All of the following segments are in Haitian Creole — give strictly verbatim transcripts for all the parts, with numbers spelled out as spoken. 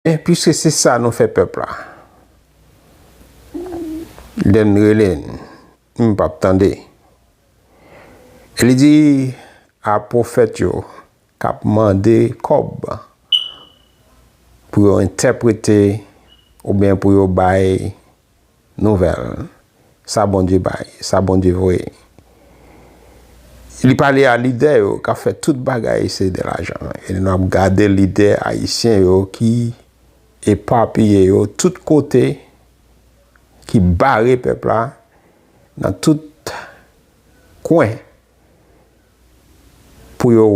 Ebyen, piske se sa nou fè pèp la, lè n rele n, m p ap tande. E li di a pwofèt yo k ap mande kòb pou yo entèprete oubyen pou yo bay nouvèl, sa Bondye bay, sa Bondye voye. Li pale a lidè yo k ap fè tout bagay se de lajan. E lè n ap gade lidè ayisyen yo ki epapiye yo tout kote, ki bare pèp la nan tout kwen pou yo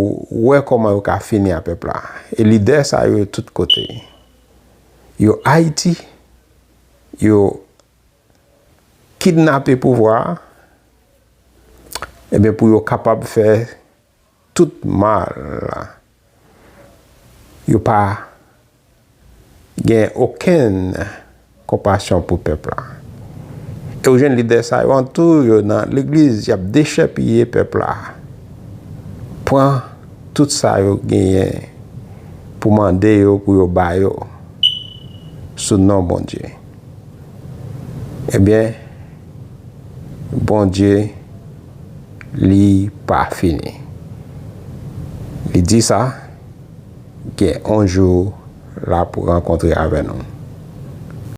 wè kòman yo ka fini a pèp la. E lidè sa yo tout kote. Yo Ayiti, yo kidnape pouvwa a, ebyen pou yo kapab fè tout mal. Yo pa gen okenn konpasyon pou pèp la. E ou jwenn lidè sa yo antou yo nan legliz, y ap dechèpiye pèp la. Pran tout sa yo genyen pou mande yo, pou yo ba yo sou non Bondye. Ebyen, Bondye, li pa fini. Li di sa, gen yon jou l ap rankontre avè nou.